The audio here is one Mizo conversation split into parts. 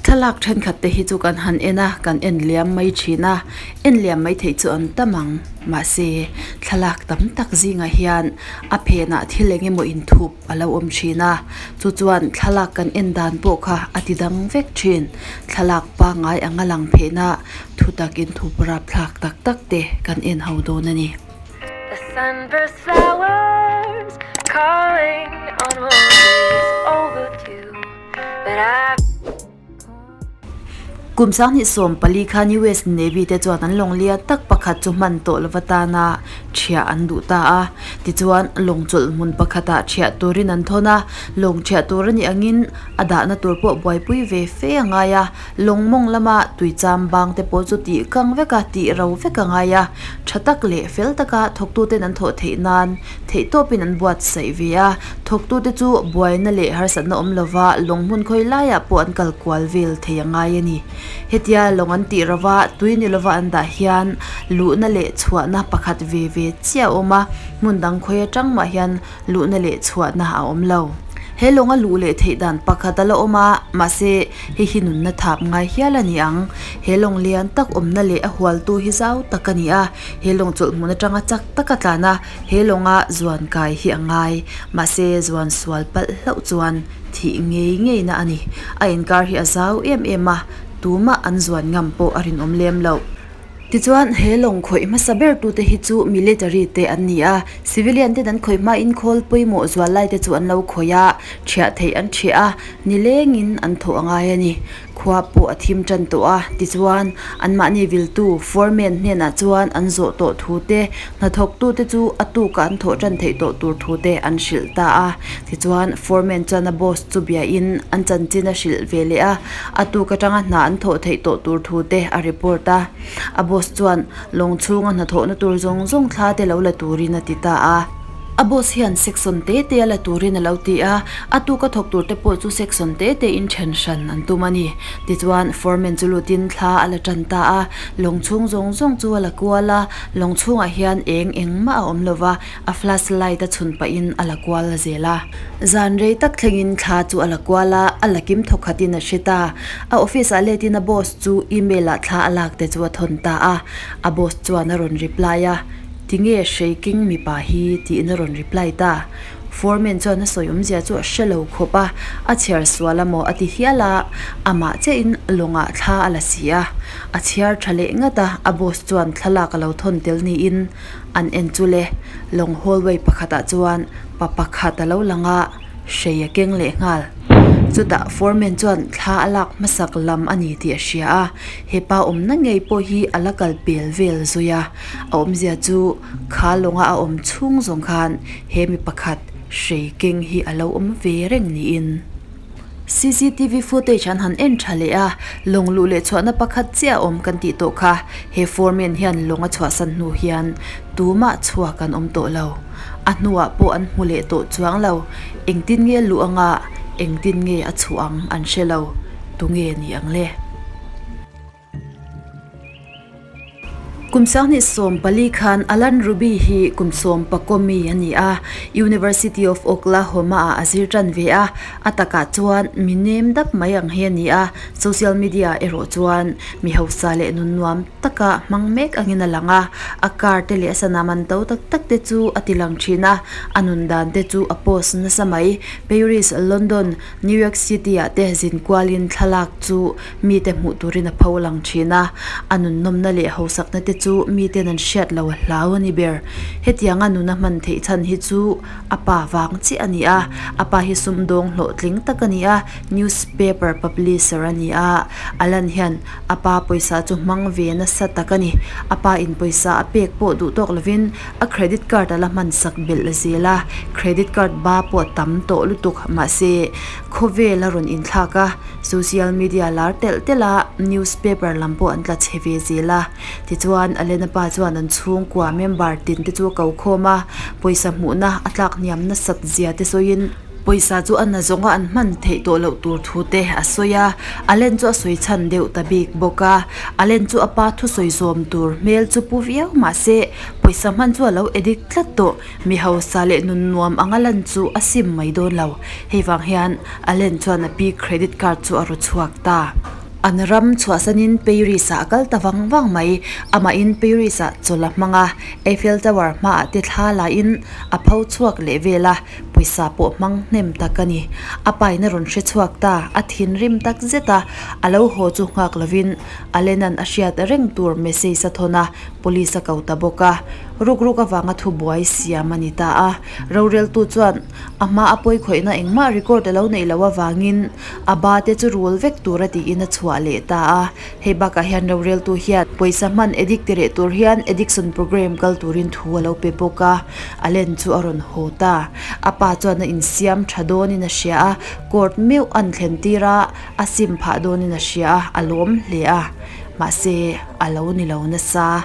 Thlalak thenkhat te hi chu kan han en a, kan en liam mai thin a, en liam mai theih chu an tam ang. Mahse, thlalak tam tak zingah hian a phenah thil eng emaw inthup a lo awm thin a, chu chuan thlalak kan en dan pawh kha a ti dang vek thin. Thlalak pangngai anga lang phehna thutak inthup rapthlak tak tak te kan en ho dawn a ni. The sunburst flowers calling on roses overdue But I Kum 2014 khan US Navy te chuan an lawng lian tak pakhat chu hman tawh lova tana thiah an duh ta a. Tichuan lawng chawlh hmun pakhatah thiah turin an thawn a, lawng thiah tur a nih angin a dahna tur pawh buaipui ve fe a ngai a. Lawng mawng lama tuicham bang te pawh chu tih kang vek a, tih ro vek a ngai a. Tha tak leh fel taka thawktuten an thawh theih nan theihtawpin an buatsaih ve a. Thawktute chu buaina leh harsatna awm lova lawng hmun khawi laiah pawh an kal kual vel thei a ngai a ni. Hetia lawng an tih rova tui ni lova an dah hian luhna leh chhuahna pakhat ve ve chiah a awm a, hmun dang khawi atang mah hian luhna leh chhuahna a awm lo. He lawnga luh leh theih dan pakhat a la awm a, mahse hei hi nunna thap ngai hial a ni ang. He lawng lian tak awmna leh a hualtu hi zau tak a ni a, he lawng chawlh hmun atanga chak taka tlan a, he lawnga zuan kai hi a ngai. Mahse zuan sual palh hlauh chuan thih ngei ngeina a ni. A inkar hi a zau em em a, tumah an zuan ngam pawh a rinawm lem loh. Tichuan, he lawng khawih hmasa ber tute hi chu military te an ni a, civilian ten an khawih hmain khawl pawimawh zual lai te chu an lo khawih a, thiah theih an thiah a, nilengin an thawh a ngai a ni. Khua pawh a thim tan tawh a, tichuan, anmahni viltu foreman hnenah chuan an zawh tawh thu te, hnathawktute chu a tukah an thawh tan theih tawh tur thu te an hrilh ta a. Tichuan, foreman chuan a boss chu biain an chanchin a hrilh ve leh a, A tuk atanga hna an thawh theih tawh tur thu te a report a. A boss chuan lawng chhunga hnathawhna tur zawng zawng thla te lo la turin a ti ta a. A boss hian section te te a la turin a lo ti a, a tuka thawk tur te pawh chu section te te in then hran an tum a ni. Tichuan foreman chu lutin thla a la tan ta a, lawng chhung zawng zawng chu a la kual a, lawng chhungah hian eng engmah a awm lova, A flash light a chhun pahin a la kual zel a. Zan rei tak thlengin thla chu a la kual a, a la kim thawk khatin a hre ta. A office ah letin a boss chu email ah thla a lak te chu a thawn ta a. A boss chuan a rawn reply a, Tinge Shaking mipa hi tiin a rawn reply ta. Foreman chuan a sawi awmzia chu a hre lo khawp a, a chhiar sual amaw a ti hial a, amah chiahin lawngah thla a la si a. A chhiar tha leh ngat a, a boss chuan thlalak a lo thawn tel niin An en chu le, lawng hallway pakhatah chuan pa pakhat a lo lang a, hrei a keng leh nghal. Chutah foreman chuan thla a lak hmasak lam a ni tih a hria a, hepa awmna ngei pawh hi a la kal pel vel zui a. A awmzia chu kha lawnga a awm chhung zawng khan he mi pakhat hrei keng hi a lo awm ve reng niin. Cctv footage an han en tha leh a, lawng luh leh chhuahna pakhat chiah a awm kan tih tawh kha. He foreman hian lawng a chhuahsan hnu hian tumah chhuak an awm tawh lo. A hnuah pawh an hmu leh tawh chuang lo. Engtin nge luh anga engtin nge a chhuah ang an hre lo. Tunge ni ang le? Kum 2014 khan Alan Ruby hi kum 11 mi a ni a, University of Oklahoma ah a zir tan ve a, a takah chuan mi nem dap mai ang hi a ni a, social media erawh chuan mi hausa leh nun nuam taka hmang mek angin a lang a, a car te leh a sana man to tak tak te chu a ti lang thin a, a nun dan te chu a post nasa mai. Paris, London, New York City ah te zin kualin thlalak chu mite hmuh turin a pho lang thin a, a nunnawmna leh hausakna te chu miten an hriat lo a hlau a ni ber. Hetianga nuna hman theih chhan hi chu a pa vang chiah a ni a, a pa hi sumdawng hlawhtling tak a ni a, newspaper publisher a ni a, a lan hian a pa pawisa chu hmang ve nasa tak a ni. A pa in pawisa a pek pawh duh tawk lovin a credit card a la hman sak belh zel a, credit card ba pawh a tam tawh lutuk mahse khawvel a rawn inthlak a. Social media lar telh telh a, newspaper lam pawh an tla chhe ve zel a. Tichuan, Alena pa chuan an chhungkua member tin te chu a ko khawm a, pawisa hmuhna a tlak hniam nasat zia te sawiin, pawisa chu a na zawnga an hman theih tawh loh tur thu te a sawi a, Allen chu a sawi chhan deuh ta bik bawk a. Allen chu a pa thusawi zawm tur hmel chu pu viau mahse, pawisa hman chu a lo addict tlat tawh. Mi hausa leh nun nuam anga lan chu a sim mai dawn lo. Hei vang hian Allen chuan a pi credit card chu a raw chhuak ta. An ram chhuahsanin Paris-ah a kal ta vang vang mai. Amahin Paris-ah chawlh a hmang a, Eiffel Tower hmaah te thla lain a pho chhuak leh vel a, pawisa pawh hmang hnem tak a ni. A pain a rawn hre chhuak ta, a thinrim tak zet a, a lo haw chu nghak lovin Allen-a'n a hriat reng tur message a thawn a, Police a ko ta bawk a. Rukruk avanga thubuai siam a ni ta a. Roreltu chuan a hma a pawikhawihna engmah record a lo neih loh avangin a ba te chu rul vek tura tiin a chhuah leh ta a. Hei bakah hian roreltu hian pawisa hman addict ti reh tur hian addiction program kal turin thu a lo pe bawk a. Allen chu a rawn haw ta. A pa chuan a insiam tha dawnin a hria a, court meuh an thlen tir a, a sim phah dawnin a hria a, a lawm hle a. Mahse, a lo ni lo nasa.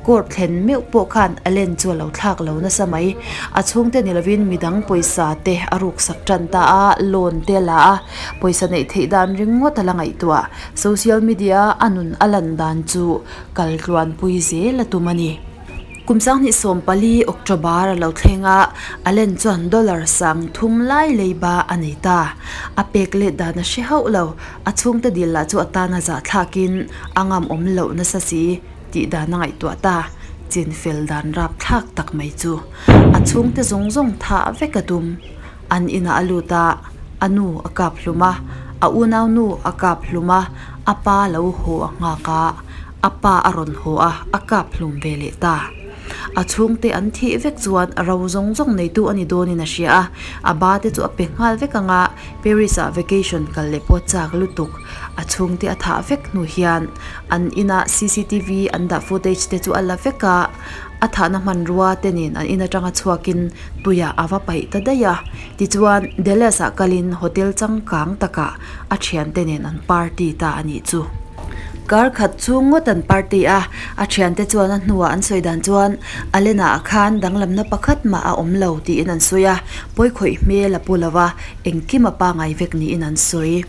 Court thlen meuh pawh khan Allen chu a lo thlak lo nasa mai. A chhungte ni lovin midang pawisa te a ruksak tan ta a, loan te a la a, pawisa neih theih dan ringawt a la ngaihtuah. Social media a nun a lan dan chu kal tluanpui zel a tum a ni. Kum 2014 October a lo thleng a, Allen chuan dollar 3000 lai leiba a nei ta. A pek let dan a hre hauh lo. A chhungte dil lah chu a tana zahthlakin a ngam awm loh nasa si tih dan a ngaihtuah ta. Chin fel dan rap thlak tak mai chu a chhungte zawng zawng thah vek a tum. An inah a lut a, a nu a kap hlum a, a unau nu a kap hlum a, a pa lo haw a nghak a, a pa a rawn haw a, a kap hlum ve leh ta. A chhungte an thih vek chuan ro zawng zawng neitu a ni dawnin a hria a, a ba te chu a pe nghal vek ang a, Paris ah vacation kal leh pawh chak lutuk. A chhungte a thah vek hnu hian an inah cctv an dah footage te chu a la vek a, a thahna hmanrua te nen an in atanga chhuakin tuiah a va paih ta daih a. Tichuan Dallas ah kalin hotel changkang takah a thiante nen an party ta a nih chu. Kar khat chhung ngawt an party a, a thiante chuan a hnuah an sawi dan chuan Alena ah khan danglamna pakhat mah a awm lo tiin an sawi a, pawikhawih hmel a pu lo va, engkim a pangai vek niin an sawi.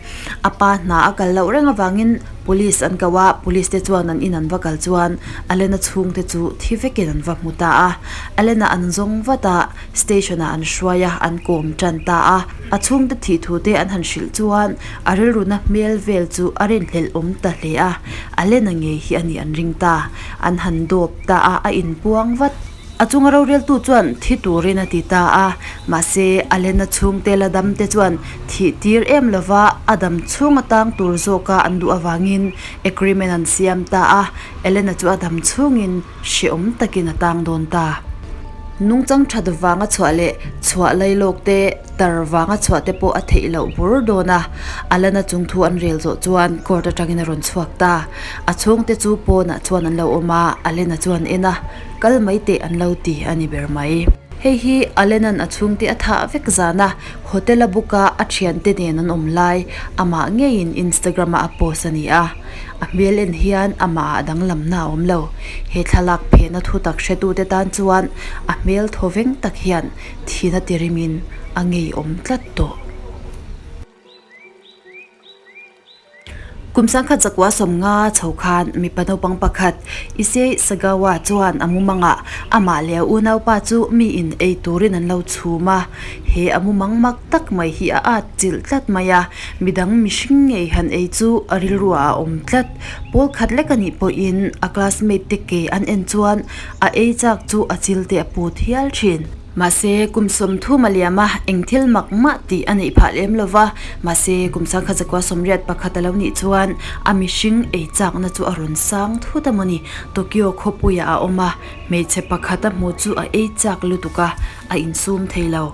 A pa hna a kal loh reng avangin Police an ko a, Police te chuan an in an va kal chuan Alena chhungte chu thi vekin an va hmu ta a. Alena an zawng vat a, Station ah an hruai a, an kawm tan ta a. A chhungte thih thu te an han hrilh chuan a rilruna hmel vel chu a rinhlelh awm ta hle a, Alena ngei hi a nih an ring ta. An han dawp ta a, a inpuang vat. A chunga roreltu chuan thi turin a ti ta a, mahse Alena chhungte la dam te chuan thih tir em lova a dam chhung atang tur zawka an duh avangin agreement an siam ta a, Elena chu a dam chhungin hrehawm takin a tang dawn ta. Nungchang that vanga chhuah leh chhuah lailawk te, tar vanga chhuah te pawh a theih loh bur dawn a, Alana chung thu an rel zawh chuan court atangin a rawn chhuak ta. A chhungte chu pawnah chuan an lo awm a, Alena chuan en a, kal mai teh an lo ti a ni ber mai. Hei hi Alena'n a chhungte a thah vek zan a, hotel a book a a thiante nen an awm lai amah ngeiin Instagram a a post a ni a. A hmel en hian amah ah danglamna a awm lo. He thlalak phehna thutak hretute tan chuan a hmel thaw veng tak hian thina tirimin a ngeiawm tlat tawh. Kum 1950 chho khan mipa naupang pakhat Issei Sagawa chuan a mumangah amah leh a unaupa chu miin ei turin an lo chhum a. He a mumang mak tak mai hi a at chilh tlat mai a, midang mihring ngei han ei chu a rilruah a awm tlat. Pawl khat lek a nih pawhin a classmate te ke an en chuan a ei chak chu a chil te a put hial thin. Mahse, kum 30 a liam a, eng thil mak mah tih a neih phah lem lo va. Mahse, kum 1981 a lo nih chuan a mihring ei chakna chu a rawn sang thut a mawni. Tokyo khawpuiah a awm a, hmeichhe pakhat a hmu chu a ei chak lutuk a, a insum thei lo.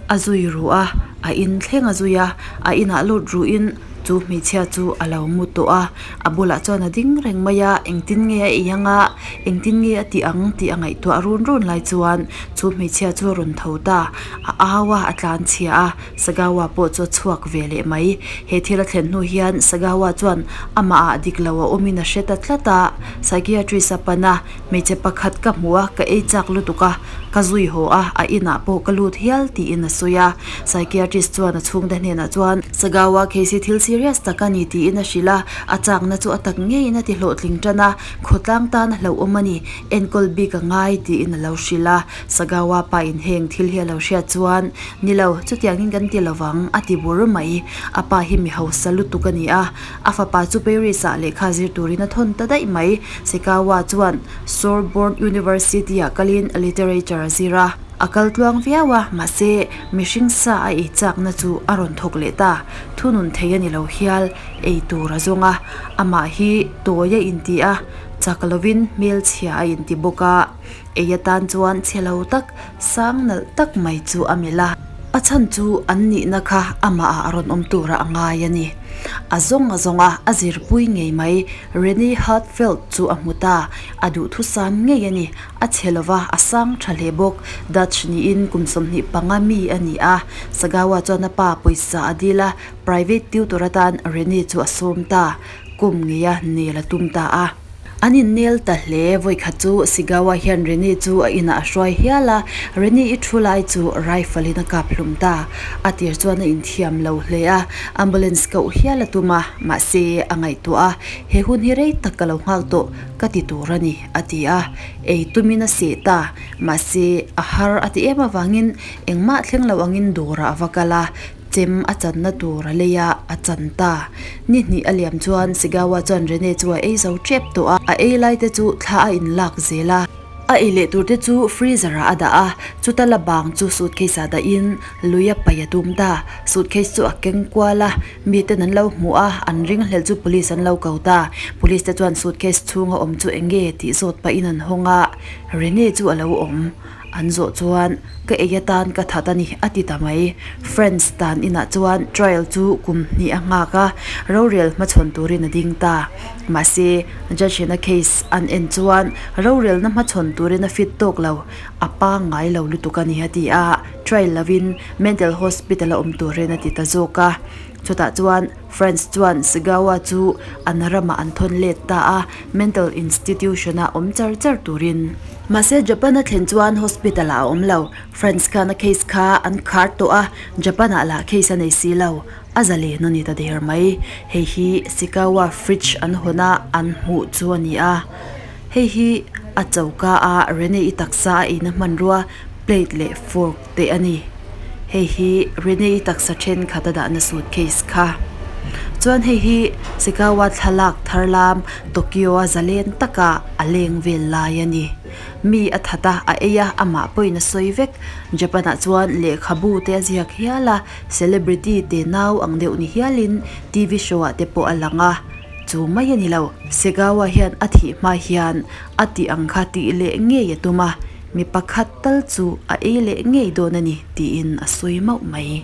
A zui ru a, a in thleng a zui a, a inah lut ruhin chu hmeichhia chu a lo mu tawh a. A bulah chuan a ding reng mai a, engtin nge a ei ang a, engtin nge a tih ang tih a ngaihtuah run run lai chuan chu hmeichhia chu a rawn tho ta. A au a, a tlan chhia a, Sagawa pawh chu a chhuak ve leh mai. He thil a thlen hnu hian Sagawa chuan amah ah dik lo a awmin a hre ta tlat a, psychiatrist a pan a, hmeichhe pakhat ka hmu a, ka ei chak lutuk a, ka zui haw a, a inah pawh ka lut hial tiin a sawi a. Psychiatrist chuan a chhungte hnenah chuan, Sagawa case hi thil serious. serious tak a ni tiin a hrilh a, a chakna chu a tak ngeiin a ti hlawhtling tan a, khawtlang tan a hlauhawm a ni, enkawl bik a ngai tiin a lo hrilh a. Sagawa pa in heng thil hi a lo hriat chuan, Ni lo, chutiangin kan ti lovang, a ti bur mai. A pa hi mi hausa lutuk a ni a, a fapa chu Paris ah lehkha zir turin a thawn ta daih mai. Sekawa chuan Sorbonne University ah kalin literature a zir a. A kal tluang viau a, mahse mihring sa a ei chakna chu a rawn thawk leh ta. Thunun thei a ni lo hial, ei tur a zawng a. Amah hi tawi a inti a, chak lovin hmelchhia a inti bawk a. Ei atan chuan chhe lo tak, sang nalh tak mai chu a melh a. A chhan chu an nihna kha amahah a rawn awm tura a ngai a ni. A zawng a zawng a, a zirpui ngei mai. Renee Hartfeld chu a hmu ta. A duhthusam ngei a ni. A chhe lo va, a sang tha hle bawk. Dutch niin kum 25 mi a ni a. Sagawa chuan a pa pawisa a dil a, private tutor atan Renee chu a sawm ta. Kum ngeia nel a tum ta a. An innel ta hle. Vawikhat chu Sigawa hian Reni chu a inah a hruai hial a, Reni i thu lai chu rifle in a kap hlum ta. A tir chuan a inthiam lo hle a, ambulance koh hial a tum a, mahse a ngaihtuah a, he hun hi rei tak ka lo nghak tawh ka ti tur a ni, a ti a. Ei tumin a seh ta, mahse a har a ti em avangin engmah thleng lo angin dawrah a va kal a, Chem a channa tur a lei a, a chan ta. Ni hnih a liam chuan Sigawa chuan Rene chu a ei zo tep tawh a, a ei lai te chu thla a inlak zel a. A ei leh tur te chu freezer ah a dah a, chuta la bang chu suitcase ah dahin lui a paih a tum ta. Suitcase chu a keng kual a, miten an lo hmu a, an ringhlel chu police an lo ko ta. Police te chuan suitcase chhunga awm chu eng nge tih zawt pahin an hawng a, Rene chu a lo awm. An zawh chuan, Ka ei atan ka that a ni, a ti ta mai. Friends dan inah chuan trial chu kum hnih a nghak a, rorel hmachhawn turin a ding ta. Mahse, judge in a case an en chuan rorelna hmachhawn turin a fit tawk lo, a pangngai lo lutuk a ni a ti a, trial lovin mental hospital a awm turin a ti ta zawk a. Chutah chuan France chuan Segawa chu an ramah an thawn let ta a, mental institution-a awm char char turin. Mahse Japan a thlen chuan hospital ah a awm lo. France khan a case kha an khar tawh a, Japan ah lah case a nei si lo. A zalen a ni ta der mai. Hei hi Sikawa fridge an hawn a an hmuh chu a ni a. Hei hi a choka a Rene i taksa a eina hmanrua plate leh fork te a ni. Hei hi Rene i taksa thenkhat a dahna suitcase kha. Chuan hei hi Sikawa thlalak thar lam Tokyo a zalen taka a leng vel lai a ni. Mi a that a, a ei a, amah pawhin a sawi vek. Japan ah chuan lehkhabu te a ziak hial a, celebrity te nau ang deuh ni hialin TV show ah te pawh a lang a. Chu mai a ni lo. Segawa hian a thih hma hian a tih ang kha tih leh ngei a tum a, mi pakhat tal chu a ei leh ngei dawn a ni tiin a sawi mauh mai.